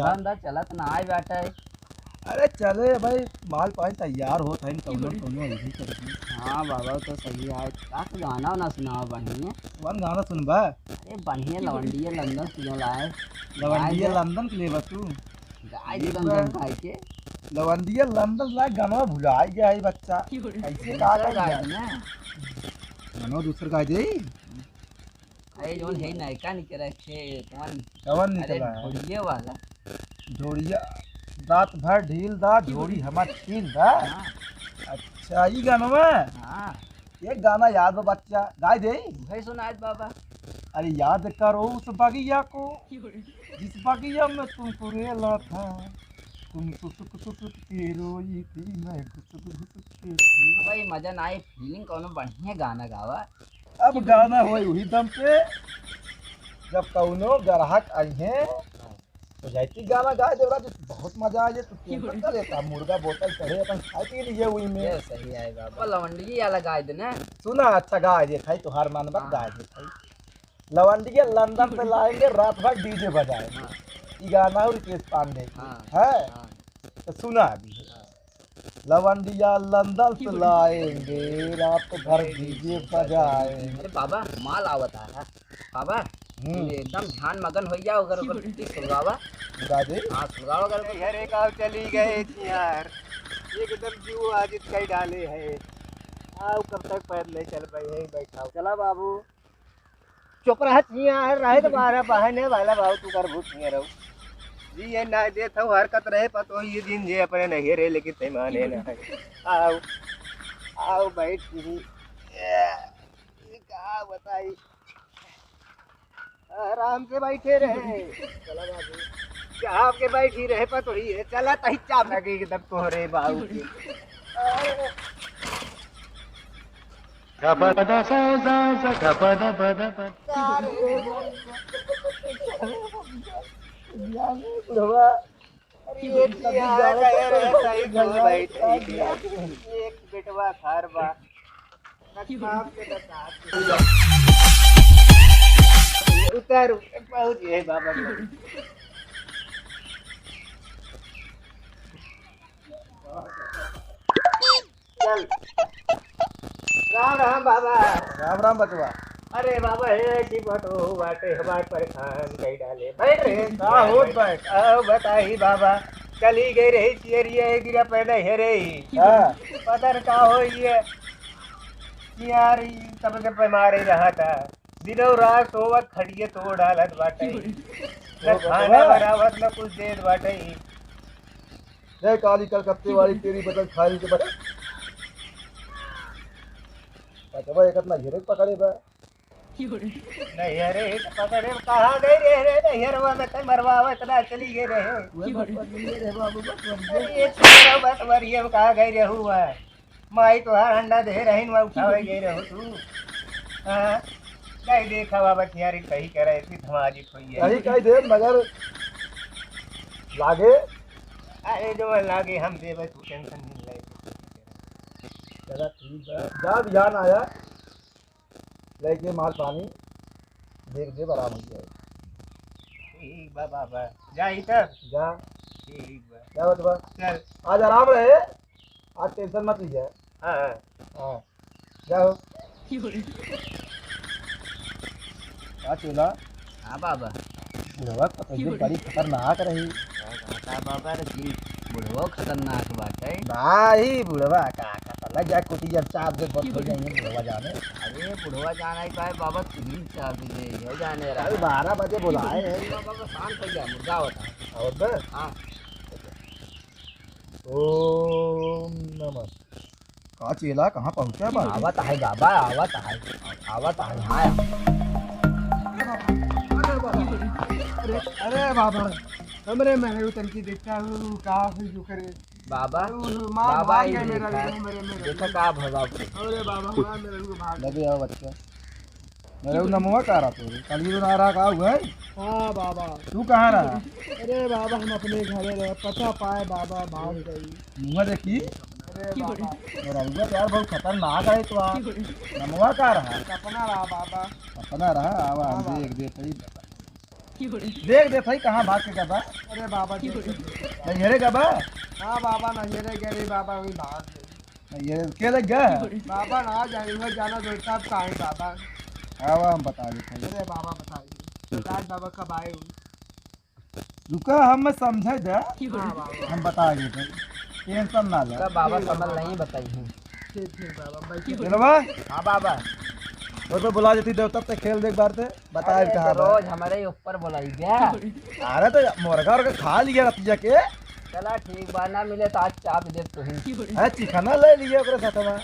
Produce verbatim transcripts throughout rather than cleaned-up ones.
धंधा चलत ना आए बाटे। अरे चले भाई, माल पानी तैयार होत है, कौनो कौनो यही करके। हाँ बाबा, तो सही है। का तो गाना वाना सुनाओ बढ़िया। कौन गाना सुनबा? अरे बढ़िया लवंडिया लंदन सुनो लाए। लवंडिया गाए दे। लंदन के लेबा तू? गाए दे ये एकदम तो जम गाए के। लवंडिया लंदन ला गाना भुला गया है बच्चा। कैसे का दूसर गाए गाए दे ना। गाना दूसर गाए दे। अरे जौन है नयका निकला थे, कौन? कौन अरे निकला है? ढोड़िए वाला। ढोड़िया, रात भर ढील दा, ढोड़ी हमार छील दा। हाँ। अच्छा, ई गाना में? हाँ। एक गाना याद बा बच्चा, गाय दे। भाई सुनाए बाबा। अरे याद करो उस बगिया को, जिस बगिया में तुम कुरेला था, तुम सुसुक सुसुक के रोई थी, मैं घुसुक घुसुक के थी। भाई मजा ना आई, फीलिंग कौनो बढ़िया गाना गावा। अब गाना होई उही दम पे, जब कौनो ग्राहक आई है, तो जाती गाना गाए देवरा जी, बहुत मजा आ जाए। तू टेंशन का लेता, मुर्गा बोतल चढ़े, अपन खाए पी लिए हुई में। ये सही आएगा, पर लवंडगी वाला गाए देना। सुना, अच्छा गाए दे भाई, तोहार मन बात हाँ। गाए दे भाई। लवंडिया लंदन से लाएंगे, रात भर डीजे बजाएंगे। हाँ। ई गाना और रितेश पांडे के हाँ, है। हाँ। तो सुना अभी। हाँ। लवंडिया लंदन से लाएंगे, रात भर डीजे बजाएंगे। अरे बाबा, माल आवत है। बाबा, हम्म। तू एकदम ध्यान मगन हो जा, अगर ओकर कुछ सुलगावा। गा दे। हाँ, सुलगावा अगर कुछ। अरे गाँव चली गए यार, एकदम जीव आजित कई डाले है। आओ, कब तक पैर ले चल पाई है, बैठाओ। चला बाबू। चुप रह, चिया रहे तो बारह बहने वाला बाबू, तू कर भूत नहीं रहो। जी, ये ना देत हूँ, हरकत रहे, पतो ये दिन जे अपने नहीं रहे, लेकिन तैमाने ना है। आओ, आओ, बैठ जी। ये का बताई, आराम से बैठे रहे। चला बाबू। क्या आपके बैठी रहे, पतो ही है, चला तही चाप लगे एकदम तोहरे बाबू के। बुढ़वा, अरे ये क्या है, सही तो बैठ रही है। एक बेटवा घर बा। उतारू, पहुँच गए बाबा। चल। राम राम बाबा। राम राम बचवा। अरे बाबा, हे की बात हो बाटे, हमार परेशान कई डाले। बैठ रे। का होत बैठ? आओ बताई बाबा, चली गई रही चियरिया, एक गिरा पैदा हे रही। हाँ। पता न का हो ये, यार, ई तब से बीमार ही रहा था। दिनों रात सोवत खटिया तोड़ डालत बाटे। न ओ खाना बचवा। बनावत, न कुछ देत बाटे। जय काली कलकत्ते वाली तेरी बदन खाली के बदन। बचवा एक अपना घेरे पकड़े बा। नहीं अरे, पकड़े कहाँ गई रहे रे? नहीं अरे, मैं तो मरवावत ना चली गई रहे। वही बस बस ये रहे बाबू, बस बस ये। अरे, ये छोरा बस मरियम कहाँ गई रहे हुआ? माई तोहार अंडा दे रही, मैं उठावे गई रहो तू। हाँ? नहीं देखा बाबा, थियारी कही करे, इतनी धमाजी खोई है। कहीं कहीं दे, मगर लागे। अरे जो लागे हम देवे, तू टेंशन नहीं ले। चला ठीक बा, जा बिहान आया, लेके माल पानी देख दे, आराम हो जाए। ठीक बा बाबा, जा ही तब। जा। ठीक बा। क्या बात बा? चल। आज आराम रहे, आज टेंशन मत लीजिए। हाँ, हाँ। हाँ। जाओ। का चेला? हाँ बाबा। बुढ़वा पतोहिया बड़ी खतरनाक रही। का कहता बाबा रे जी, बुढ़वा खतरनाक बाटे। भाई बुढ़वा का खतरनाक, जा कुटिया चाप दे, बस हो जाएंगे बुढ़वा जाने। अरे बुढ़वा जाना ही पाए बाबा, तुम ही चाप दे, हो जाने रहा। अरे बारह बजे बुलाए हैं। बाबा शांत हो जा, मुर्गा होता है। और बे? हाँ। ओम नमः। का चेला, कहाँ पहुँचा बा? आवत है बाबा, आवत है, आवत है, हाँ। अरे बाबा, अरे बाबा, हमरे महू तनकी देखा हूँ, का हुई जो करे। बाबा, अरे मार बाबा, भाग ई गए मेरा देखा, मेरे, मेरे। देखा का भवा को। अरे बाबा, मार मेरे को भाग। लगे आओ बच्चा। अरे, उ नमवा का रहा तोरे? काली तो ना रहा, का हुआ है? हाँ, बाबा। तू कहाँ रहा? अरे, बाबा, हम अपने घरे रहे, पता पाए, बाबा, भाग गई। मुँह देखी। अरे, बाबा। और रउआ तो यार बहुत खतरनाक है तो आप। नमवा का रहा? सपना रहा, बाबा। सपना रहा? आवा, हाँ, हम बाबा। देख देते ही। देख दे भाई, कहाँ भाग के गबा? अरे बाबा, देख दे। नैहरे गबा? हाँ बाबा, नैहरे गए रे बाबा, वही भाग गए। नैहरे के लग गया? बाबा ना जाए, वह जाना दो, सब कहाँ है बाबा? हाँ, हम बता देते हैं। अरे बाबा, बताइए। राज बाबा कब आए हो? रुका, हम समझे दे। हाँ बाबा। हम बता देते हैं। टेंशन ना ले। तब बाबा समझ नहीं बताई है। ठीक, ठीक बाबा, बैठिए। चलो बा। हाँ बाबा। और तो बुला देती देवता ते खेल देख बार ते। बताए अरे, कहाँ तो बा? रोज हमारे ही ऊपर बुलाई दे। अरे तो मुर्गा और खा लिया रतिया के। चला ठीक बा, ना मिले तो आज चाप दे तू ही। है चिकना ले लिए ओकरे साथ में।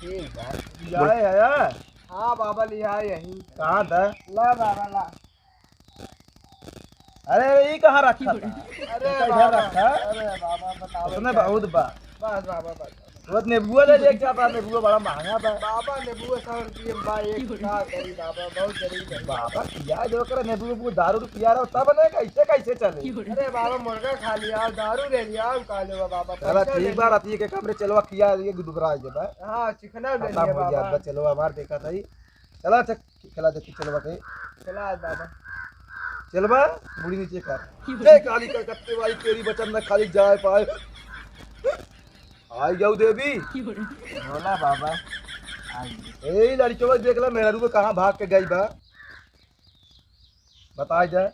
ठीक बा। ले आए है। हाँ बाबा, ले आए यही। कहाँ था? ला बाबा, ला। अरे, अरे, ई कहाँ रखा था? अरे इनका इधर बाबा, रखा। अरे बाबा, बताओ उसने क्या? बहुत बा। बस बाबा, बस। वो नेबुआ ले लेके जाता, नेबुआ बड़ा महंगा बा। बाबा, नेबुआ सौ रुपये में बा, एक का करी बाबा, बहुत गरीब है। बाबा, पिया दे ओकरा, नेबुआ, नेबुआ दारू उरू पिया रहा, तब नहीं, कैसे, कैसे चले? अरे बाबा, मुर्गा खा लिया, दारू ले लिया, हम खा लेवा बाबा, चला, पैसा ले ठीक बा, लिया। रात के कमरे चलवा, खिया ये दुबरा के बा। हाँ, चिकना ले खत्म लिया हो गया, बाबा। बा, चलवा हमार देखा था ही। चला, चल, चला, चल, चलवा के। चला, दादा। चलवा, मुड़ी नीचे कर। जय काली कलकत्ते वाली, तेरी वचन न खाली जाए पाए। आई जाऊ देवी। बोला बाबा। आई। ए, लड़िकवा देख ला, मेहरू को कहाँ भाग के गई बा? बताई जाए।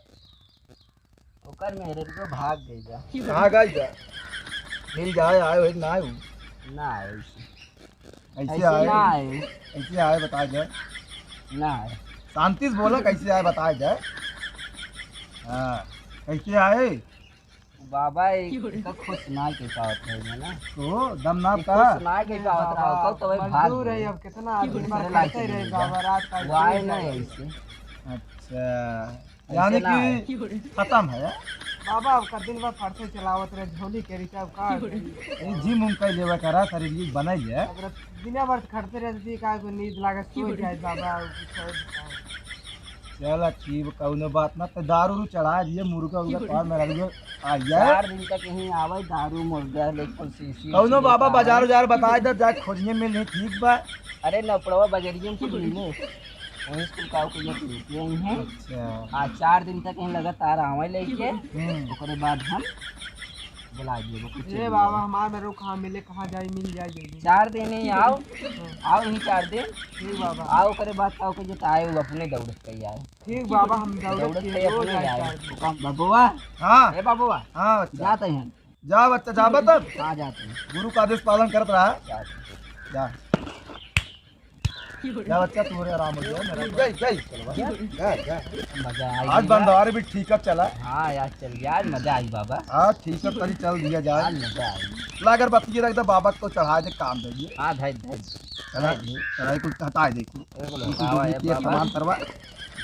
ओकर मेहररुआ भाग गई बा। कहाँ गई बा? मिल जाए, आए होई ना आए हो? ना आए ऐसे। ऐसे ऐसे आए? ना आए। ऐसे आए, बताए जाए। ना आए। शांति से बोला, कैसे आए, बताए जाए। हाँ, कैसे आए? बाबा, एक, एक खुश ना के पावत रहे ना। तो दम ना एक का? खुश ना के पावत रहा, बाबा, कल तो भाई भाग मजदूर है, गए। अब कितना आदमी दूसरे मार लायक खाते रहे नहीं बाबा, बा। रात का वो आए नहीं। ऐसे। अच्छा। ऐसे यानी ना कि है। खत्म है? बाबा, अब का दिन भर फरसे चलावत रहे, झोली के रिचाव का करी? ये जिम उम कर लेवा करा, शरीर ये बनाई है। अब रत-, दिना भर खटते रहते, का को नींद लागत, सो जाए बाबा, अब कुछ और बताओ। चला ठीक, कौनो बात ना, तो दारू उरू चढ़ा दिए, मुर्गा उर्गा पार में रख दो, आ जाए। चार दिन तक यहीं आवे, दारू मुर्गा लेके कुल शीशी कौनो शीशी बाबा लेके बाजार आवे। उजार बताए दे, जाए खोजिए मिल नहीं, ठीक बा। अरे नपड़वा बजरिया में कुल मिले। वहीं से कुल काऊ के लेके लेके आई हैं। अच्छा। आ, चार दिन तक यहीं लगातार आवे लेके, हम्म। ओकरे बाद हम बुला दिए, वो कुछ ए चलिए। बाबा, हमार में रुक, हाँ, मिले, कहाँ जाई, मिल जाए जल्दी। चार दिन ही आओ, हाँ। आओ यहीं चार दिन। ठीक बाबा। आओ, ओकरे बाद काऊ के जब आए, वो अपने दौड़त के आए। ठीक बाबा, हम दौड़त दौड़त के के रोज अपने आए आए। चार दिन। ओका बबुआ। हाँ। ए बबुआ। हाँ, बच्चा। जाते हैं। जा बच्चा, जा बा तब। हाँ, जाते हैं। गुरु का आदेश पालन करत रहा। जाते हैं। जा। जा बच्चा, तोरे आराम हो जाए, मेरा जय, जय। चलो बा। जा, जा। मजा आएगी आज बा। बंदवार भी ठीक है, चला। हाँ, यार, चल गया, आज मजा आई बाबा। हाँ, ठीक है, तनी चल दिया जाए। आज मजा आई। ला, अगरबत्ती रख दे, बाबा को चढ़ा दे, काम दे दिए। हाँ, धर, धर। चला, धर दे। चढ़ाई कुल हटा दे, कुल। अरे, कुल कुल हटावा, दूध ये पिए, बाबा। सामान करवा,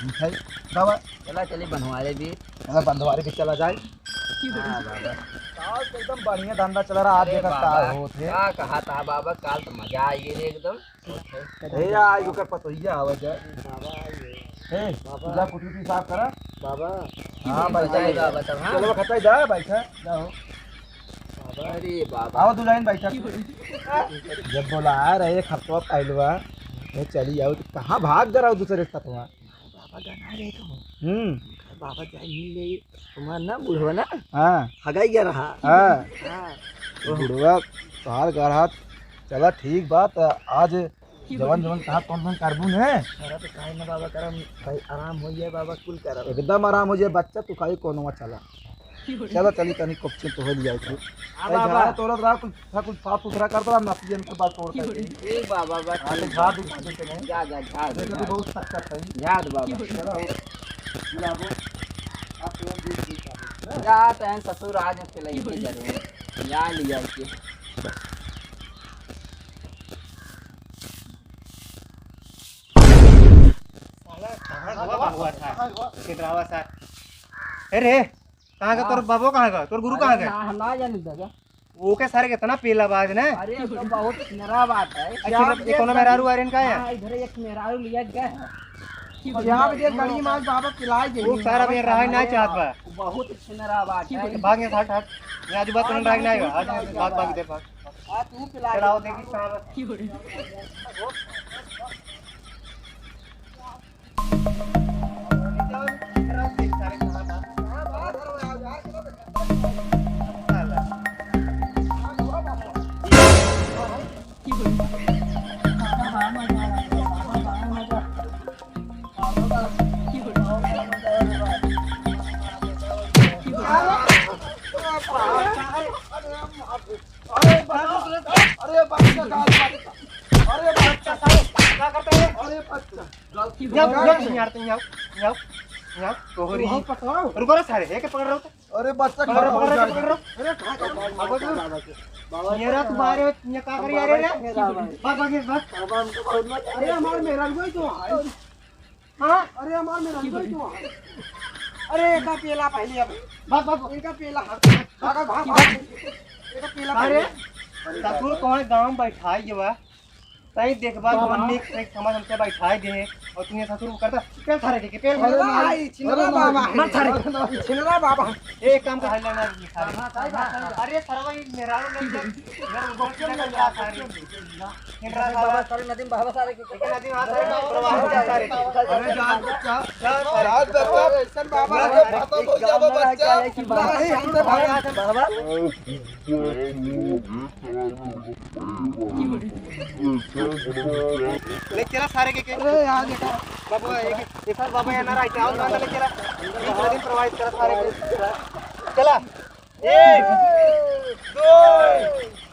मिठाई, दवा। चला, चली बंधवारे भी। चला, बंधवारे भी चला जाए। हाँ, बाबा। आज एकदम बढ़िया धंधा चल रहा, आज अरे देखा बाबा, का होत है। का कहा था बाबा, काल तो मजा आई गई एकदम। ए, आ, एगो कर पतोहिया आवे जा। बाबा, ये ए, बाबा। तू जा कुटी उटी साफ करा। बाबा। हाँ, बैठा बजाए जा। बाबा तब, हाँ। चलो, खत्ता जा, बैठा, जा हो। बाबा। अरे बाबा। आओ, दुल्हन बैठा। जब बोला आ रहे खर्चवा पहलवा, ये चली आओ, तो कहाँ भाग जा रहा हो दूसरे साथ वहाँ? बाबा गाना रे कहूँ। हम्म। बाबा जाए मिल ले, तुम्हार ना बुढ़वा ना? हाँ। हगाई गया रहा। हाँ। हाँ। बुढ़वा तोहार गढ़ा, चला ठीक बा, त आज जवन जवन कहा तवन तवन करबू ने? अरे तो काहे ना बाबा करम, भाई आराम हो जाए बाबा, कुल करम। एकदम आराम हो जाए बच्चा, तू काहे कोनो चला। चला चली तनी कोपचे तो हो लिया तू। हाँ भाई बाबा। झाड़ा तोड़त रहा, कुल था कुछ साफ सुथरा करत रहा, नसियन के बात तोड़ के। ए बाबा, बस हाँ, तो ठीक झाड़ बा। दिखा देते नहीं। जा, जा, झाड़ दे, देखो तो झाड़। बहुत सक्कत है। झाड़ दे बाबा। चलो, बुलाबो। आप तो दूध पी खा लो। जा, तहन ससुर आज के लिए जरूर। जा लिया के। साला कहाँ गवा हुआ था? छिनरावा सा। ए रे, कहाँ का तोर हाँ। बाबो कहाँ का? तोर गुरु अरे कहाँ का? ना, हम ना जानी दादा। ओके सारे कितना पीला बाज ने? अरे, तो बहुत छिनरा बात है। अच्छा, ये कोनो मेहरारू आ रहे हैं का यार? हाँ, इधर एक मेहरारू लिया गया है। यहाँ पे देख, गली में आज बाबा पिलाए गए वो हैं। सारा बाबा मेरा रहा ना चाहत बा। बहुत छिनरा बात है। भाग यहाँ से, हट, हट। यहाँ आजू बात तुरंत रहा ना है, हट, भाग, भाग, इधर भाग। हाँ, तू पिला चलाओ, दे। देखी साहब। अरे, अरे, अरे, अरे, बच्चा, अरे, बच्चा, अरे, बच्चा, का करता है? अरे, बच्चा। यहाँ, यहाँ, यहाँ, यहाँ, यहाँ, यहाँ, तोहरी। रुको रे सारे, एक पकड़ रहा हूँ। अरे, बच्चा, पकड़, खड़ा हो पकड़, जा। पकड़। अरे, खा, खा, खा, खा, खा, खा। मेरा तुम्हारे, ये का करी, अरे, रे? बाबा, बाबा। भाग, भाग, भाग। बाबा, हमको बहुत मजा अरे, हमार मेहरारू है तो। हाँ? अरे, हमार मेहरारू है तो। अरे, एका पेला पहले अब। भाग, भाग, भाग। इनका पेला। भाग, भाग, भाग। एका पेला अरे, पहले। ससुर कौन गाँव बैठा है ये बा? सही देखभाल, बाबा। कौन नीक से समझ हमसे बैठा दे। और तुम्हें ससुर को करता, पेल थारे के, पेल। अरे, भाई, छिनरा बाबा। मत थारे। छिनरा बाबा। एक काम का हल लेना है, थारे। अरे, सरवा, ये मेहरारू लग गया। घर उधर से लग गया, थारे। बाबा, सारे नदीम बाबा, सारे के। लेकिन नदीम, हाँ, सारे बाबा, सारे। अरे, जात बच्चा, जात बच्चा, ऐसन बाबा, अरे, खत्म हो जाबो बच्चा। नहीं, हमसे बाबा, बाबा। ले चला सारे के, के। अरे, यहाँ देखा। बाबू, एक, एक साल बाबू यहाँ ना रहते, आओ, ना ले चला। बीस दिन प्रवाहित करा सारे के। चला। एक, दो,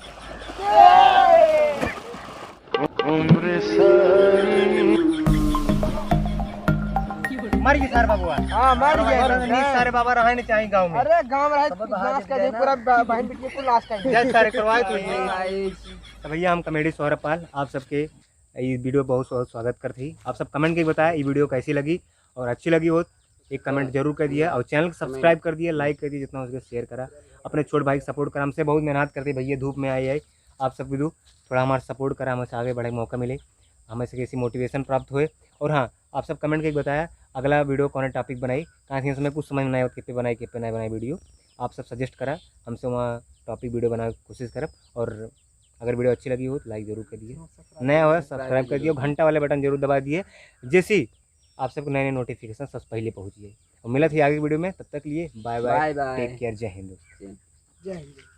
मर गए सारे बाबुआ। हाँ, मर गए। बाबा, नहीं, सारे बाबा रहे नहीं चाहिए गाँव में। अरे, गाँव रहे, नाश कर दे, पूरा ब-, बहन बेटी को नाश कर दे। जय सारे करवाए तो ये। तो भैया, हम comedy सौरभ पाल, आप सबके ये video बहुत बहुत स्वागत करते ही। आप सब comment करके बताएं, ये video कैसी लगी, और अच्छी लगी हो, एक comment जरूर कर दिया, और channel को subscribe कर दिया, like कर दिया, जितना हो सके share करा, अपने छोट भाई को support करा। हमसे बहुत मेहनत करते भैया, धूप में आए आए, आप सब भी दो थोड़ा हमारा support करा, हमसे आगे बढ़े का मौका मिले, हमें से कैसी motivation प्राप्त होए। और हाँ, आप सब comment करके बताया अगला video कौन topic बनाई, कहाँ से समय कुछ समझ में नहीं आवत, कितने बनाई, कितने नहीं बनाई video, आप सब suggest करा, हमसे वहाँ topic video बनावे की कोशिश करब। और अगर video अच्छी लगी हो तो like जरूर कर दिए, नया हो subscribe कर दिए, घंटा वाले button जरूर दबा दिए, जैसे ही आप सबको नए नए notification सबसे पहले पहुँचिए। और मिलत ही आगे video में, तब तक लिए bye bye, bye bye। Take care, जय हिंद दोस्तों। जय हिंद।